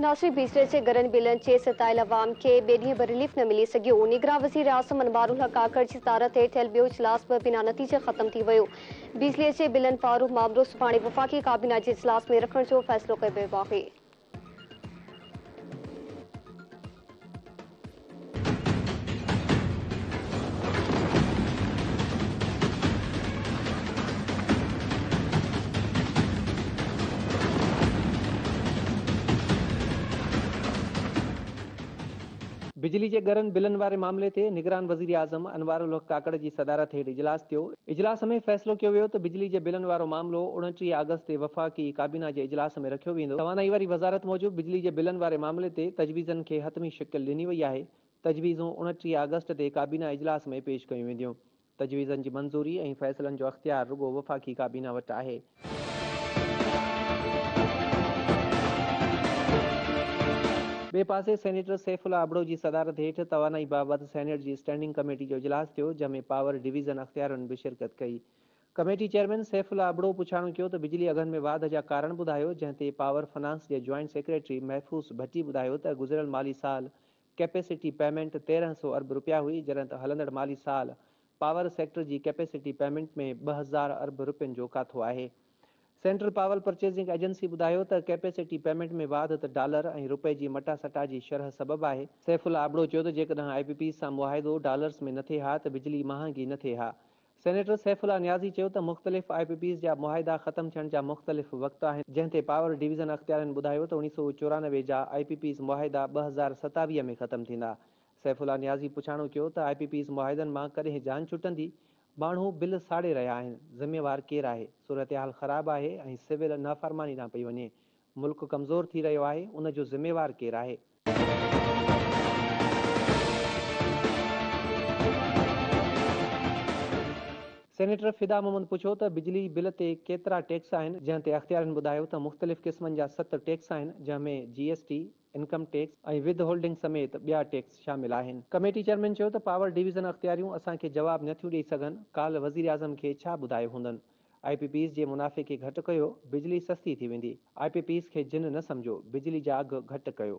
ناصري بجلي جي ڳرن بلن جي ستايل عوام کي ٻئي ڏينهن به رليف نه ملي سگهيو. نگران وزيراعظم انوارالحق ڪاڪڙ جي صدارت هيٺ ٿيل ٻيو اجلاس به بنا نتيجي ختم ٿي ويو. بجلي جي بلن وارو مامرو سڀاڻي وفاقي ڪابينا جي اجلاس ۾ رکڻ جو فيصلو ڪيو ويو آهي. بجلي جي ڳرن بلن واري معاملي تي نگران وزيراعظم انوارالحق ڪاڪڙ جي صدارت هيٺ اجلاس ٿيو. اجلاس ۾ فيصلو ڪيو ويو ته بجلي جي بلن وارو معاملو 29 آگسٽ تي وفاقي ڪابينا جي اجلاس ۾ رکيو ويندو. توانائي واري وزارت موجب بجلي جي بلن واري معاملي تي تجويزن کي حتمي شڪل ڏني وئي آهي. تجويزون 29 آگسٽ تي ڪابينا اجلاس ۾ پيش ڪيون وينديون. تجويزن جي منظوري ۽ فيصلن جو اختيار رڳو وفاقي ڪابينا وٽ آهي. ٻئي پاسي سينيٽر سيف الله ابڙو جي صدارت هيٺ توانائي بابت سينيٽ جي اسٽينڊنگ ڪميٽي جو اجلاس ٿيو، جنهن ۾ پاور ڊويزن اختيارين به شرڪت ڪئي. ڪميٽي چيئرمين سيف الله ابڙو پڇاڻو ڪيو ته بجلي اگهن ۾ واڌ جا ڪارڻ ٻڌايو، جنهن تي پاور فنانس جي جوائنٽ سيڪريٽري محفوظ ڀٽي ٻڌايو ته گذريل مالي سال ڪيپيسٽي پيمينٽ 1300 ارب رپيا هئي، جڏهن ته هلندڙ مالي سال پاور سيڪٽر جي ڪيپيسٽي پيمينٽ ۾ 2000 ارب رپين جو ڪاٿو آهي. سينٽرل پاور پرچيزنگ ايجنسي ٻڌايو ته ڪيپيسٽي پيمينٽ ۾ واڌ ته ڊالر ۽ رپئي جي مٽاسٽا جي شرح سبب آهي. سيف الله ابڙو چيو ته جيڪڏهن آء پي پيز سان معاهدو ڊالرز ۾ نه ٿئي ها ته بجلي مهانگي نه ٿئي ها. سينيٽر سيف الله نيازي چيو ته مختلف آء پي پيز جا معاهدا ختم ٿيڻ جا مختلف وقت آهن، جنهن تي پاور ڊويزن اختيارين ٻڌايو ته 1994 جا آء پي پيز معاهدا 2027 ۾ ختم ٿيندا. سيف الله نيازي پڇاڻو ڪيو ته آء پي پيز معاهدن مان ڪڏهن جان ڇٽندي؟ ماڻهو بل ساڙي رهيا آهن، ذميوار ڪير آهي؟ صورتحال خراب آهي ۽ سول نافرماني ڏانهن پئي وڃي، ملڪ ڪمزور ٿي رهيو آهي، ان جو ذميوار ڪير آهي؟ سينيٽر فدا محمد پڇيو ته بجلي بل تي ڪيترا ٽيڪس آهن، جنهن تي اختيارين ٻڌايو ته مختلف قسمن جا ست ٽيڪس آهن، جنهن ۾ جي S T, income tax ۽ with holding سميت ٻيا ٽيڪس شامل آهن. ڪميٽي چيئرمين چيو ته پاور ڊويزن اختياريون اسان کي جواب نه ٿيون ڏئي سگهن، ڪالهه وزيراعظم کي ڇا ٻڌايو هوندن؟ آء پي پيز جي منافعي کي گهٽ ڪيو، بجلي سستي ٿي ويندي، آء پي پيز کي جن نه سمجهو، بجلي جا اگهه گهٽ ڪيو.